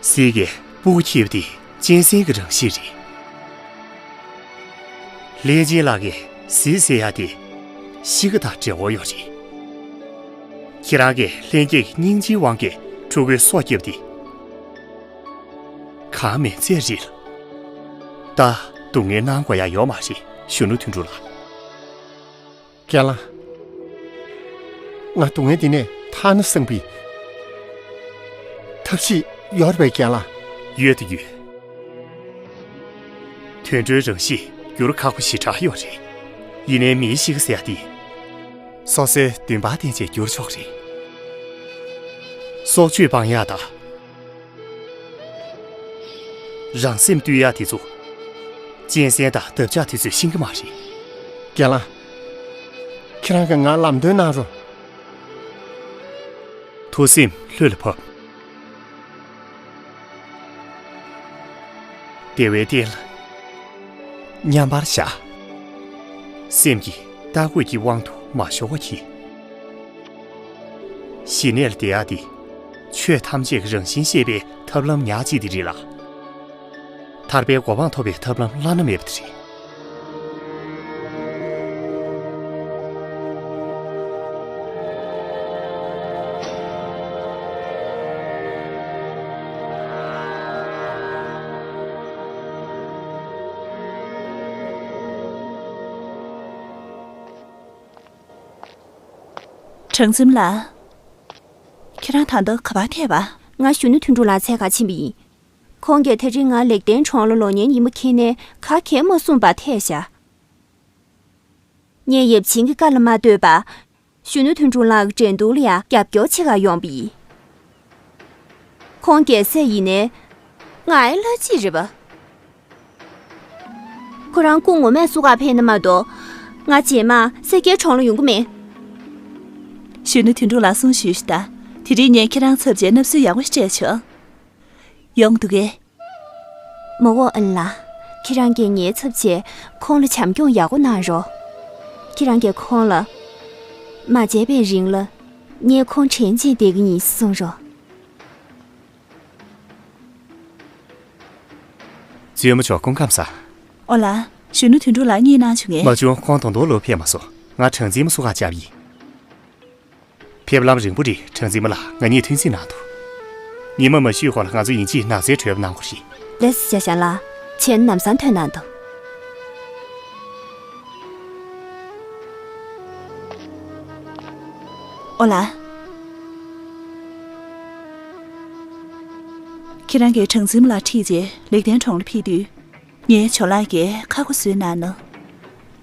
སྲས་ཀྱི་སྤུ་གུ་འཁྱེར་བ་དེ་གཅན་གཟན་གྱི་རང་བཞིན་རེད། ལྷས་སྦྱིན་ལགས་ཀྱིས་གཟིག་ཟེར་ཡ་དེ་ཤི་ཁ་དང་འབྲེལ་བ་ཡོད་རེད། ཁྱེད་རང་གིས་ལྷན་སྐྱེས་ཀྱི་སྙིང་རྗེའི་དབང་གིས་ཕྲུ་གུའི་སྲོག་བསྐྱབས་ཏེ། གང་མིན་ཚད་རེད། ད་སྡུག་བསྔལ་གནང་དགོས་ཡ་ཡོད་མ་རེད། གཞོན་ནུ་དོན་གྲུབ་ལགས། རྒན་ལགས། ང་སྡུག་བསྔལ་འདི་ནས་ཐར་ན་བསམ་པའི་ཐབས་ཤེས་ཡོད་རེད་པས་རྒན་ལགས། ཡོད་དོ་ཡོད། དུད་འགྲོའི་རང་གཤིས་འགྱུར་ཁག་པོ་ཞེ་དྲག་ཡོད་རེད། ཡིན་ནའི་མིའི་གཤིས་ཀ་ཟེར་ཡ་དེ། སོ་སོའི་འདུན་པ་བརྟེན་བྱས་འགྱུར་ཆོག་རེད། སྲོག་གཅོད་སྤང་ཡ་དང་། རང་སེམས་བཏུལ་ཡ་དེ་ཚོ། གཅན་གཟན་དང་འདབ་ཆགས་དེ་ཚོས་ཤེས་ཀྱི་མ་རེད། རྒན་ལགས། ཁྱེད་རང་གིས་ང་ལམ་སྟོན་གནང་རོགས། ཐུགས་སེམས་ལྷོད་ལ་ཕབ། བདེ་བའི་སྟན་ལ་མཉམ་པར་བཞག། སེམས་ཀྱི་ལྟ་སྐོས་ཀྱི་དབང་དུ་མ་ཤོར་བ་གྱིས། ཞི་གནས་ལ་བསྡད་ཡག་དེ། ཆོས་ཐམས་ཅད་ཀྱི་རང་བཞིན་ཤེས་པའི་ཐབས་ལམ་ཉག་གཅིག་དེ་རེད་ལ། ཐར་པའི་གོ་འཕང་ཐོབ་པའི་ཐབས་ལམ་བླ་ན་མེད་པ་དེ་རེད། གྲངས་འཛིན་ལགས། ཁྱེད་རང་ད་ལྟ་ག་པར་ཐད་པ། ང་གཞོན་ནུ་དོན་གྲུབ་ལགས་འཚོལ་ག་ཕྱིན་པ་ཡིན། ཁོང་གིས་དེ་རིང་ང་ལེགས་ལྡན་གྲོང་ལ་ལོག་ཉན་ཡིན་པ་མཁྱེན་ནས་ག་གེ་མ་གསུངས་པར་ཐད་བཞག། ངས་ཡབ་ཆེན་གྱི་བཀའ་ལ་མ་ལྟོས་པར། གཞོན་ནུ་དོན་གྲུབ་ལགས་ཀྱི་འགྲན་བསྡུར་ལ་ཡང་རྒྱབ་སྐྱོར་བྱེད་ག་ཡོང་པ་ཡིན། ཁོང་རྒྱལ་སྲས་ཡིན་ནའི། ང་ཨེ་ལྷ་གཅིག་རེད་པ། ཁོ་རང་སྐུ་ངོ་མས་བསུ་ག་ཕེབས་ན་མ་གཏོགས། ང་རྗེས་མ་སེར་སྐྱའི་གྲོང་ལ་ཡོང་གི་མེད། གཞོན་ནུ་དོན་གྲུབ་ལགས་གསུང་ཞུས་ཤིག་ད། དེ་རིང་ངས་ཁྱེད་རང་ཚབ་བྱས་མནབ་སྲོལ་ཡག་པོ་ཞིག་སྤྲད་ཆོག། ཡོང་འདུག་གས། མ་འོ་ཨན་ལགས། ཁྱེད་རང་གིས་ངའི་ཚབ་བྱས་ཁོང་ལ་བྱམས་སྐྱོང་ཡག་པོ་གནང་རོགས། ཁྱེད་རང་གིས་ཁོང་ལ། མ་བརྗེད་པའི་རིང་ལ། ངས་ཁོང་དྲན་བྱས་བསྡད་ཀྱི་ཡིན་གསུང་རོགས། བཙུན་མོ་མཆོག་སྐུ་ཁམས་བཟང་། ཨོ་ལགས། གཞོན་ནུ་དོན་གྲུབ་ལགས་གཉིད་གནང་བྱུང་ངས། མ་བྱུང་། ཁོང་ད་དུང་ལོག་ཕེབས་མ་སོང་། ང་གྲངས་འཛིན་མ་སུ་ཁ་བཅར་ཡིན། ཕེབས་ལམ་རིང་པོ་རེད། གྲངས་འཛིན་མ་ལགས། ང་གཉིས་ཐུགས་འཛིན་གནང་འདུག། ཉི་མ་མ་ཤི་གོང་ལ་ང་ཚོ་ཡིན་གཅིག་ནགས་ཚལ་བྲོས་པ་གནང་དགོས་རེད། ལགས་སོ། ཞའོ་ཞང་ལགས། ཁྱེད་ནམ་སང་ཐོན་གནང་དང་། ཨོ་ལགས། ཁྱེད་རང་གིས་གྲངས་འཛིན་མ་ལགས་ཁྲིད་བྱས་ལེགས་ལྡན་གྲོང་ལ་ཕེབས་དུས། ངའི་ཇོ་ལགས་ཀྱིས་ཁ་སྒོ་བཟོས་གནང་ནོ།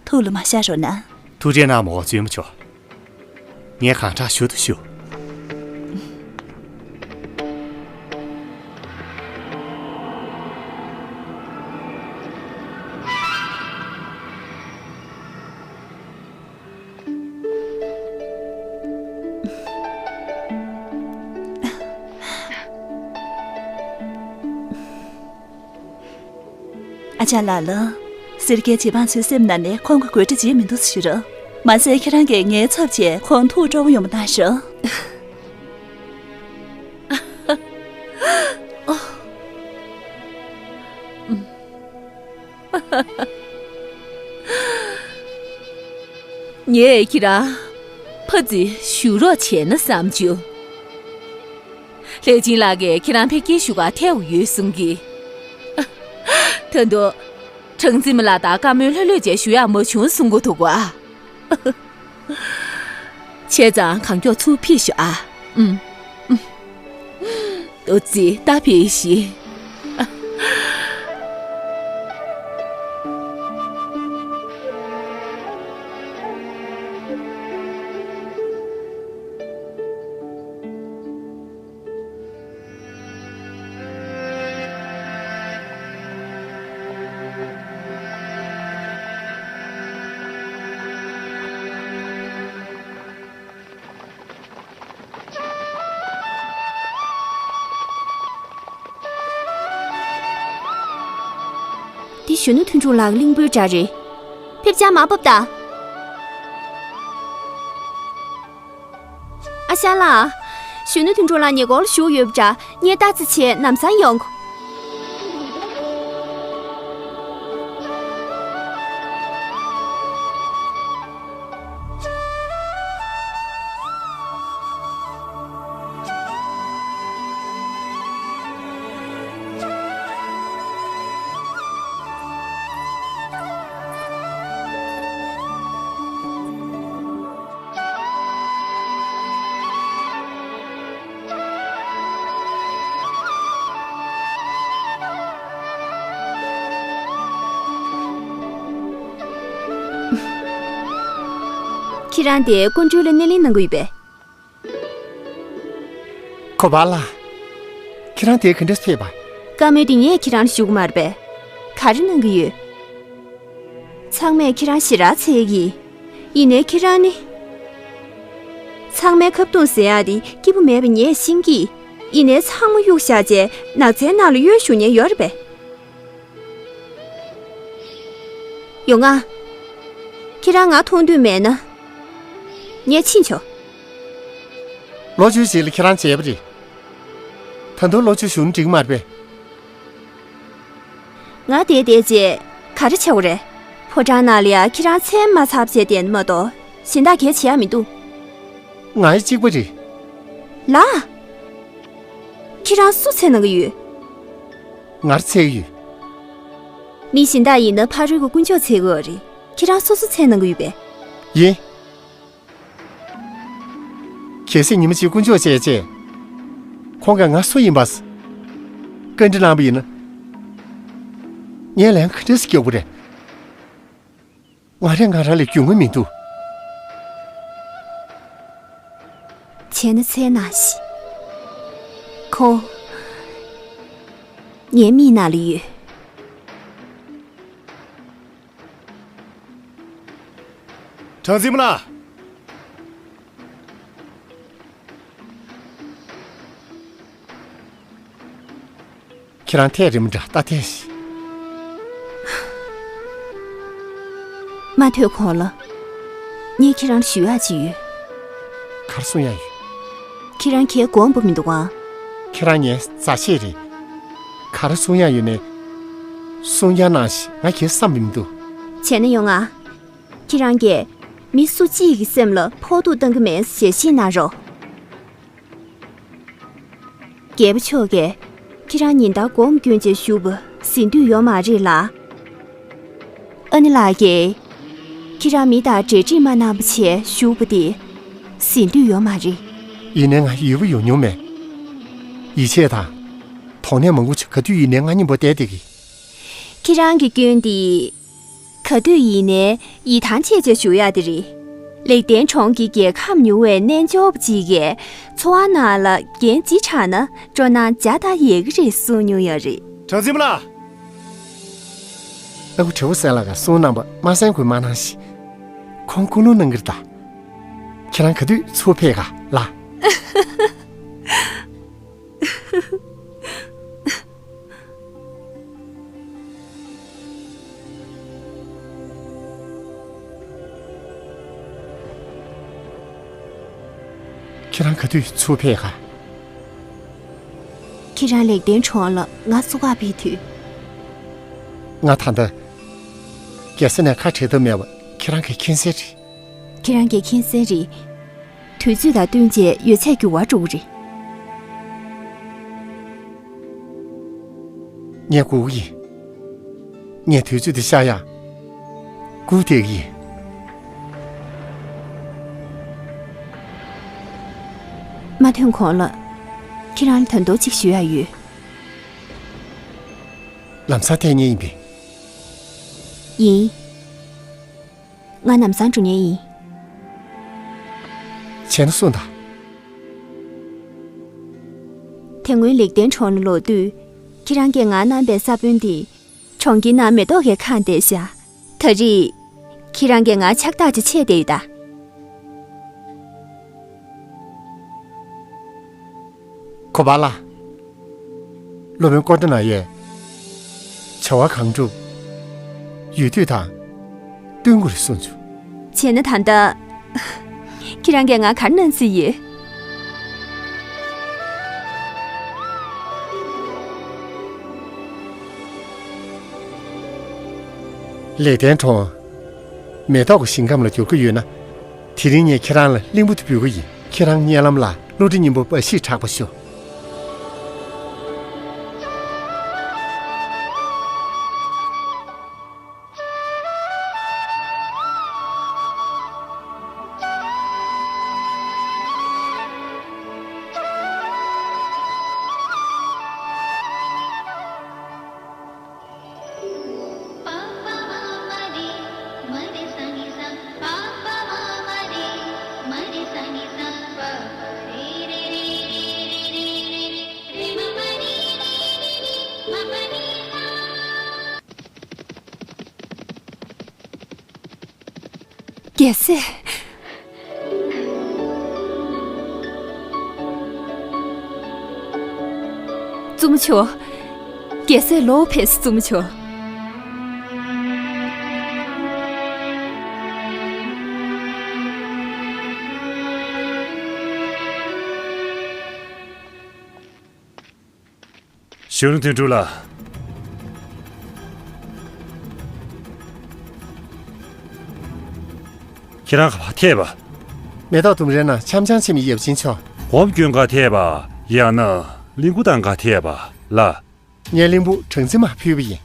ཐུགས་ལ་མ་བཞག་རོགས་གནང་། ཐུགས་རྗེ་གནང་། མ་འོ་བཙུན་མོ་མཆོག། ངས་གང་དྲག་ཞུ་དང་ཞུ། ཨ་ཅག་ལགས་ལགས། སེར་སྐྱའི་རྗེ་འབངས་ཚོའི་སེམས་ནང་ནས་ཁོང་གི་དགོད་བྲ་བརྗེད་མི་འདུག་ཟེར་ཞུ་རོགས། མ་ཟད་ཁྱེད་རང་གིས་ངའི་ཚབ་བྱས་ཁོང་ཐུགས་སྤྲོ་པོ་ཡོང་བ་གནང་ཤོག། ངས་ཁྱེད་རང་ཕར་ཙམ་བཞུགས་རོགས་བྱས་ན་བསམ་བྱུང་། ལྷས་སྦྱིན་ལགས་ཀྱིས་ཁྱེད་རང་ཕལ་སྐད་ཞུ་གར་ཐད་ཡོད་གསུང་གི། ད་དུང་། གྲངས་འཛིན་མ་ལགས་དང་བཀའ་མོལ་ལྷོད་ལྷོད་བྱས་ཞུ་ཡག་མ་བྱུང་གསུང་གི་འདུག་ག། བྱས་ཙང་གང་མགྱོགས་ཚུར་ཕེབས་ཤོག་ཨ། ཨུམ། ཨུམ། ཏོག་ཙི་ད་ཕེབས་ཤིག། འདི་གཞོན་ནུ་དོན་གྲུབ་ལགས་གླིང་བུའི་སྒྲ་རེད། ཕེབས་ཅག་མར་བབས་དང་། ཨ་ཞང་ལགས། གཞོན་ནུ་དོན་གྲུབ་ལགས་ཉེ་འཁོར་ལ་བཞུགས་ཡོད་པ་འདྲ། ངས་ལྟ་རྩིས་བྱས་ལམ་སང་ཡོང་གོ། ཁྱེད་རང་དེ་ཀོང་ཀྲོའུ་ལ་སྣེ་ལེན་གནང་གི་ཡོད་པས། གོ་པ་ལགས། ཁྱེད་རང་དེ་ག་འདྲ་ཕེབས་པ། བཀའ་མོལ་དེ་ངས་ཁྱེད་རང་ལ་ཞུ་གི་མ་རེད་པས། ག་རེ་གནང་གི་ཡོད། ཚང་མས་ཁྱེད་རང་ཞེ་དྲག་འཚོལ་གི། ཡིན་ནའི་ཁྱེད་རང་ནི། ཚང་མའི་ཁ་བརྡུང་ཟེར་ཡག་དེ་སྐྱིད་པོ་མེད་པ་ངས་ཤེས་ཀྱི། ཡིན་ནའི་ཚང་མ་གཡུག་བཞག་བྱས་ནགས་ཚལ་ནང་ལ་གཡོལ་བཞུགས་མཁན་ཡོད་རེད་པས། ཡོང་ང་། ཁྱེད་རང་ང་མཐོང་འདོད་མེད་ན། ངས་ཕྱིན་ཆོག་ལོ་བཅུ་ཞིག་ལ་ཁྱེད་རང་བྱས་པ་རེད། ད་དུང་ལོ་བཅུ་བཞུགས་ན་འགྲིག་མ་རེད་པས། ང་བསྡད་བསྡད་བྱས་ག་རེ་བྱེད་དགོས་རེད། ཕོ་བྲང་ནང་ལ་ཡ་ཁྱེད་རང་མཚན་མ་ཚར་བྱས་བསྡད་ན་མ་གཏོགས་གཞན་དག་གལ་ཆེ་ཡ་མི་འདུག་ང་ཡི་གཅིག་པ་རེད། ལགས། ཁྱེད་རང་སུ་འཚོལ་གནང་གི་ཡོད། ང་རང་འཚོལ་གི་ཡོད། མི་གཞན་དག་ཡིན་ན་ཕ་རོལ་གྱི་དཀོན་མཆོག་འཚོལ་གི་ཡོད་རེད། ཁྱེད་རང་སོ་སོ་འཚོལ་གནང་གི་ཡོད་པས། ཡིན། གལ་སྲིད་ཉི་མ་གཅིག་དཀོན་མཆོག་བྱས་བྱས། ཁོང་གིས་ང་སུ་ཡིན་པ། བཀའ་འདྲི་གནང་པ་ཡིན་ན། ངས་ལན་ག་འདྲས་སེ་རྒྱག་དགོས་རེད། ང་རང་ང་རང་ལ་རྒྱུས་མངའ་མི་འདུག་བྱས་ན་འཚོལ་གནང་ཞིག་ཁོ། ངའི་མིག་ནང་ལ་ཡོད། གྲངས་འཛིན་པ་ལགས། ཁྱེད་རང་ཐད་རི་མོ་འདྲ་ལྟ་ཐལ་ཞིག་མ་ཐོས་གོང་ལ། ངས་ཁྱེད་རང་ལ་ཞུ་ཡག་ཅིག་ཡོད། ག་རེ་གསུང་ཡག་ཡོད། ཁྱེད་རང་གས་དགོངས་པ་མི་འདུག་ག་ཁྱེད་རང་ངའི་མཛའ་བཤེས་རེད། ག་རེ་གསུང་ཡག་ཡོད་ནའི། གསུང་ཡག་གནང་ཞིག་ང་གས་བསམ་པ་མི་འདུག་བྱས་ན་ཡོང་ང་། ཁྱེད་རང་གིས་མི་སུ་གཅིག་གི་སེམས་ལ་ཕོག་ཐུག་བཏང་གི་མེད་ཞལ་བཞེས་གནང་རོགས། རྒྱལ་པོ་མཆོག་གིས་ཁྱེད་རང་ཉིན་ལྟར་སྒོམ་སྐྱོན་བྱས་བཞུགས་པ་ཟིན་དུས་ཡོད་མ་རེད་ལ། ཨ་ནེ་ལགས་ཀྱིས་ཁྱེད་རང་མི་དང་འབྲེལ་འདྲིས་མ་གནང་བ་བྱས་བཞུགས་པ་དེ་ཟིན་དུས་ཡོད་མ་རེད། ཡིན་ནའི་ང་ཡུལ་པ་ཡོང་མྱོང་མེད། ཡིད་ཆེས་དང་། དོགས་གནས་མང་པོ་ཅིག་ག་དུས་ཡིན་ནའི་ང་གཉིས་པོ་བསྡད་བསྡད་ཀྱི། ཁྱེད་རང་གི་སྐྱོན་དེ། ག་དུས་ཡིན་ནའི་ཡིད་ཐང་ཆད་བྱས་བཞུགས་ཡག་དེ་རེད། ལེགས་ལྡན་གྲོང་གི་རྒྱལ་ཁམས་མྱུར་བའི་རྣལ་འབྱོར་པ་གཅིག་གིས་འཚོ་བ་ནང་ལ་འགན་ལྗིད་དྲགས་ན་སྤྲོ་སྣང་བརྒྱ་དང་ཡི་གེ་རེད་གསུངས་མྱོང་ཡོད་རེད། གྲངས་འཛིན་པ་ལགས། ཨ་ཁུ་དྲི་བ་གསལ་ལ་ག་གསུང་གནང་པ་མ་གསན་དགོས་མ་གནང་ཞིག་ཁོང་སྐུ་རླུང་གནང་གི་རེད་ད། ཁྱེད་རང་ག་དུས་ཚུར་ཕེབས་ག་ལ། ཁྱེད་རང་ག་དུས་ཚུར་ཕེབས་ག་ཁྱེད་རང་ལེགས་ལྡན་གྲོང་ལ་ང་བཙུགས་ག་ཕེབས་དུས། ང་ད་ལྟ། རྒྱལ་ས་ནས་ཁ་བྲལ་ཐབས་མེད་པ་ཁྱེད་རང་གིས་མཁྱེན་གསལ་རེད། ཁྱེད་རང་གིས་མཁྱེན་གསལ་རེད། དུས་ཚོད་དང་བསྟུན་བྱས་ཡོད་ཚད་འགྱུར་བ་འགྲོ་གི་རེད། ངས་སྒུག་གི་ཡིན། ངས་དུས་ཚོད་འདི་ཤར་ཡག་སྒུག་བསྡད་ཀྱི་ཡིན། མ་ཐོན་གོང་ལ། ཁྱེད་རང་ལ་དོན་དག་ཅིག་ཞུ་ཡག་ཡོད། ལམ་སང་ཐད་མཁན་ཡིན་པས། ཡིན། ང་ལམ་སང་འགྲོ་མཁན་ཡིན། བྱས་ན་གསུངས་དང་། དེ་སྔོན་ལེགས་ལྡན་གྲོང་ལ་ལོག་དུས། ཁྱེད་རང་གིས་ང་གནང་པའི་ས་བོན་དེ། གྲོང་ཁྱེར་ནང་མེ་ཏོག་གིས་ཁེངས་བསྡད་ཤག་ད་རེས། ཁྱེད་རང་གིས་ང་ཕྱག་རྟགས་ཅིག་ཕྱེས་བསྡད་ཡོད་ད། གོ་པ་ལགས། སློབ་དཔོན་ཀོ་ཏྲ་ན་ཡས། བྱ་བ་གང་བསྒྲུབ། ཡུལ་དུས་དང་། བསྟུན་དགོས་རེད་གསུངས་བྱུང་། བྱས་ན་ད་ལྟ། ཁྱེད་རང་གིས་ང་ག་རེ་གནང་རྩིས་ཡོད། ལེགས་ལྡན་གྲོང་། མེ་ཏོག་གི་ཞིང་ཁམས་ལ་འགྱུར་གྱི་ཡོད་ན། དེ་རིང་ངས་ཁྱེད་རང་ལ་གླིང་བུ་དེ་འབུལ་གྱི་ཡིན། ཁྱེད་རང་སྙན་ལམ་ལ་བློ་གྲོས་སྙིང་པོ་འབའ་ཞིག་གྲགས་པ་ཤོག་རྒྱལ་སྲས། བཙུན་མོ་མཆོག་རྒྱལ་སྲས་ལོ་ཕེ་སི་བཙུན་མོ་མཆོག་གཞོན་ནུ་དོན་གྲུབ་ལགས། ཁྱེད་རང་ག་པར་ཐད་པ། མེ་ཏོག་ལྡུམ་རའི་ནང་འཆམ་འཆམ་བྱེད་མི་ཡབ་ཆེན་མཆོག་སྒོམ་སྐྱོན་ག་ཐད་པ། ཡང་ན་གླིང་བུ་དང་ག་ཐད་པ་ལ། ངས་གླིང་བུ་གྲངས་འཛིན་མར་ཕུལ་བ་ཡིན།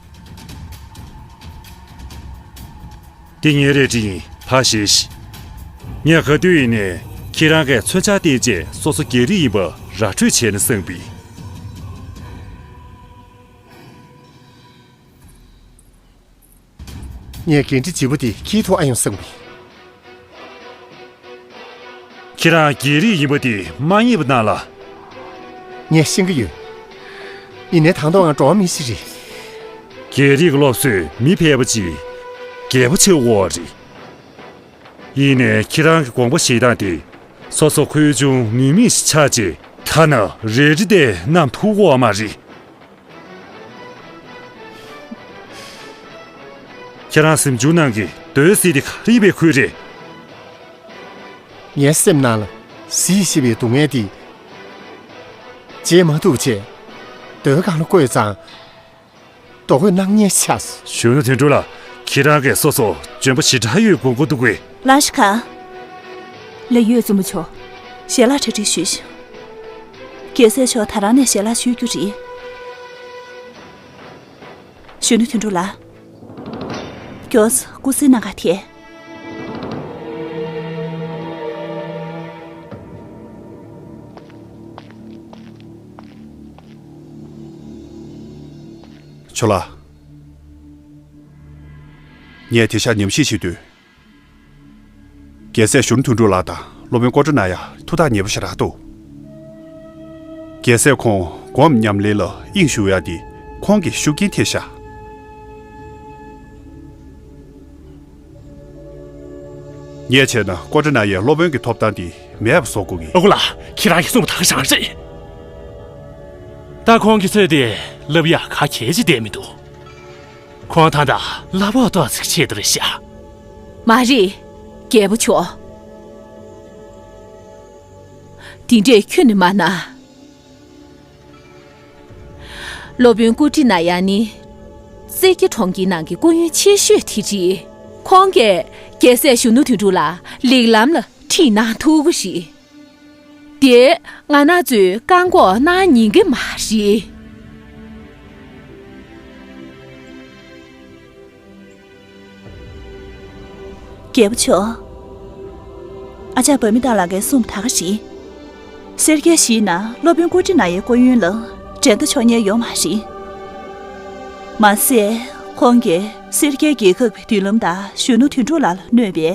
འདི་ངའི་རལ་གྲི་ཡིན། ཕར་བཞེས་ཤིག་ངས་ག་དུས་ཡིན་ནའི་ཁྱེད་རང་གིས་མཚོན་ཆ་སྟེར་རྗེས་སོ་སོ་རྒྱལ་རིགས་ཡིན་པ་ར་སྤྲོད་བྱས་ནས་གསུངས་པས། ངས་འགན་འཁྲི་ལྗིད་པོ་འདི་འཁྱེར་ཐུབ་ཨ་ཡོང་བསམ་གི། ཁྱེད་རང་རྒྱལ་རིགས་ཡིན་པ་དེ་མ་རྙེད་པ་གནང་ལ། ངས་ཤེས་ཀྱི་ཡོད། ཡིན་ནའི་དང་ཐོག་ང་འགྲོ་བ་མི་ཞིག་རེད། རྒྱལ་རིགས་སློབ་གསོས་མི་ཕལ་པ་ཅིག་རྒྱལ་པོ་ཆགས་ཀྱི་ཡོད་རེད། ཡིན་ནའི་ཁྱེད་རང་གི་དགོངས་པ་བཞེས་སྟངས་དེ་སོ་སོ་ཁུལ་ཆུང་ནུས་མེད་ཞིག་ཆགས་རྗེས་ཐ་ན་རལ་གྲི་དེ་བསྣམས་ཐུབ་ཀྱི་ཡོད་མ་རེད། ཁྱེད་རང་གཟིམ་ཆུང་ནང་གི་རྡོའི་གཟི་དེ་ག་རེ་ཡིན་པའི་ཁུལ་རེད། ངའི་སེམས་ནང་ལ་གཟི་ཡིས་བསྐྱེད་པའི་སྡུག་བསྔལ་འདི་བརྗེད་མ་ཐུབ་བྱས། རྡོའི་སྒང་ལ་བཀོད་ཙང་རྡོ་བརྐོས་གནང་མཁན་ཆགས་སོང་། གཞོན་ནུ་དོན་གྲུབ་ལགས། ཁྱེད་རང་གིས་སོ་སོ་འཇོན་པོ་ཞེ་དྲག་ཡོད་དགོངས་ཀྱི་འདུག་གས། ལང་ཤི་ཁ། ལགས་ཡོད་བཙུན་མོ་མཆོག་ཞལ་ལག་གྲ་སྒྲིག་ཞུས་ཤིག་རྒྱལ་སྲས་མཆོག་ད་རང་ནས་ཞལ་ལག་མཆོད་རྒྱུ་རེད། གཞོན་ནུ་དོན་གྲུབ་ལགས། མགྱོགས་སེ་སྐུ་གཟི་ནང་ག་ཐད། ཆོ་ལགས། ངས་དེང་སང་ཉམས་ཞིབ་བྱེད་དུས། རྒྱལ་སྲས་གཞོན་ནུ་དོན་གྲུབ་ལགས་དང་སློབ་དཔོན་ཀོ་ཏྲ་ན་ཡ་ཐུགས་ཐག་ཉེ་པོ་ཞེ་དྲག་འདུག་རྒྱལ་སྲས་ཁོང་སྒོམ་ཉམས་ལེན་ལ་དབྱིངས་ཞུགས་ཡ་དེ་ཁོང་གི་ཤུགས་རྐྱེན་ཐེབས་ཤག་ངས་བྱས་ན་ཀོ་ཏྲ་ན་ཡའི་སློབ་དཔོན་གྱི་ཐོབ་ཐང་དེ་མེད་པ་བཟོ་དགོས་ཀྱི། ཨ་ཁུ་ལགས། ཁྱེད་རང་གིས་གསུངས་པ་ད་ག་རང་རེད། ད་ཁོང་གི་ཚོད་དེ་ལབ་ཡག་ག་གལ་ཆེ་བསྡད་མི་འདུག་ཁོང་ད་ལྟ་གླ་ཕོགས་ཏོག་ཙམ་ཆེད་དུ་རེད་ཤག་མ་རེད། རྒྱལ་པོ་མཆོག་དེ་འདྲས་ཁྱོན་ནས་མ་གནང་། སློབ་དཔོན་ཀུ་ཏི་ན་ཡ་ནི་སེར་སྐྱ་གྲོང་ཁྱེར་ནང་གི་སྐུ་ཡོན་ཆེ་ཤོས་དེ་རེད། ཁོང་གིས་རྒྱལ་སྲས་གཞོན་ནུ་དོན་གྲུབ་ལ་ལེགས་ལམ་ལ་ཁྲིད་གནང་ཐུབ་ཀྱི་རེད། དེ་ང་རང་ཚོས་བཀག་འགོག་གནང་ཉན་གྱི་མ་རེད། རྒྱལ་པོ་མཆོག་ཨ་ཅག་བྷ་མི་ཏཱ་ལགས་ཀྱིས་གསུངས་པ་ད་ག་རེད། སེར་སྐྱའི་གཞིས་ནང་སློབ་དཔོན་ཀུ་ཏི་ན་ཡའི་སྐུ་ཡོན་ལ་འགྲན་ཟླ་ཆོག་མཁན་ཡོད་མ་རེད། མ་ཟད་ཁོང་གིས་སེར་སྐྱའི་རྒྱལ་ཁབ་ཀྱི་མདུན་ལམ་དང་གཞོན་ནུ་དོན་གྲུབ་ལགས་ལ་གནོད་པའི་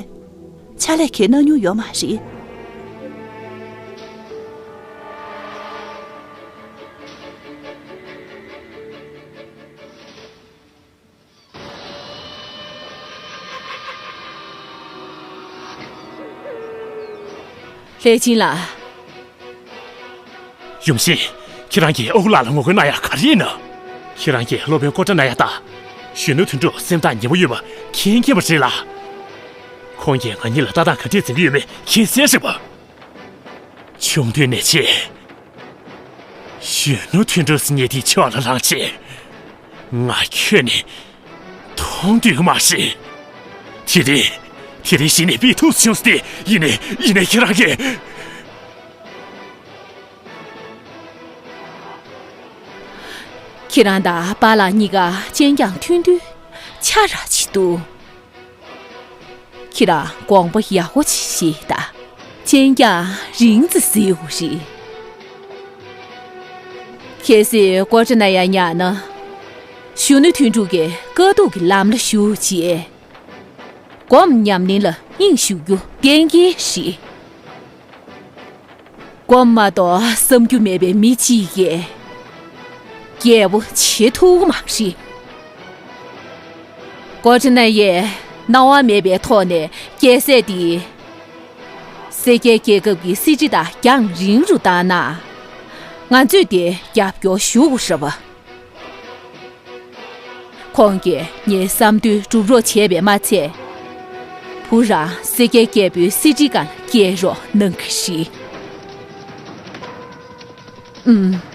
ཕྱག་ལས་གང་ཡང་གནང་མྱོང་ཡོད་མ་རེད། ལྷས་སྦྱིན་ལགས། ཡུམ་ཆེན། ཁྱེད་རང་གིས་ཨ་ཁུ་ལགས་ལ་ངོ་རྒོལ་གནང་ཡག་ག་རེ་ཡིན་ན། ཁྱེད་རང་གིས་སློབ་དཔོན་ཀོ་ཏྲ་ན་ཡ་དང་གཞོན་ནུ་དོན་གྲུབ་སེམས་ཐག་ཉེ་པོ་ཡོད་པ་མཁྱེན་མཁྱེན་པ་རེད་ལ། ཁོང་གིས་ང་གཉིས་ལ་ལྟ་སྟངས་ག་འདྲས་འཛིན་གྱི་ཡོད་མེད་མཁྱེན་གསལ་རེད་པ། ཆུང་དུས་ནས་བྱས། གཞོན་ནུ་དོན་གྲུབ་ཟེར་མཁན་དེ་ཕྱོགས་ལ་ལངས་བྱས། ང་ཁྱོན་ནས་དོ་ ཧོང་དུས་མ་ཤི། དེ་རིང་། དེ་རིང་གཞི་ནས་སྤི་ཐུག་བྱུང་སྟེ། ཡིན་ནས་ཡིན་ནས་ཁྱེད་རང་གིས། ཁྱེད་རང་དང་པཱ་ལགས་གཉིས་ཀ་གཅེན་རྐྱང་མཐུན་དུས་ཆ་ར་ཅིག་འདུག་ཁྱེད་རང་དགོངས་པ་ཡག་པོ་ཅིག་བཞེས་དང་། གཅེན་རྐྱང་རིང་ཙམ་བཟི་དགོས་རེད། གལ་སྲིད་ཀོ་ཊ་ན་ཡ་ཉག་ན། གཞོན་ནུ་དོན་གྲུབ་ཀྱི་དཀའ་སྡུག་གི་ལམ་ལ་ཞུགས་རྗེས། སྒོམ་ཉམས་ལེན་ལ་སྙིང་ཞུགས་རྒྱུ་གཏན་འཁེལ་རེད། སྒོམ་མ་གཏོགས་བསམ་རྒྱུ་མེད་པའི་མི་གཅིག་གིས་རྒྱལ་པོ་བྱེད་ཐུབ་མ་རེད། ཀོ་ཊ་ན་ཡས་སྣང་བ་མེད་པའི་ཐོག་ནས་རྒྱལ་སྲས་འདི། སེར་སྐྱའི་རྒྱལ་ཁབ་ཀྱི་སྲིད་ཁྲི་དང་རྒྱང་རིང་རུ་བཏང་ན། ང་ཚོས་དེ་རྒྱབ་སྐྱོར་ཞུ་དགོས་རེད་པ། ཁོང་གིས་ངའི་བསམ་དོན་སྒྲུབ་རོགས་བྱས་པས་མ་ཚད། བུ་རང་སེར་སྐྱའི་རྒྱལ་པོའི་སྲིད་ཁྲིའི་སྒང་ལ་བསྐྱལ་རོགས་གནང་གི་རེད། ཨུམ།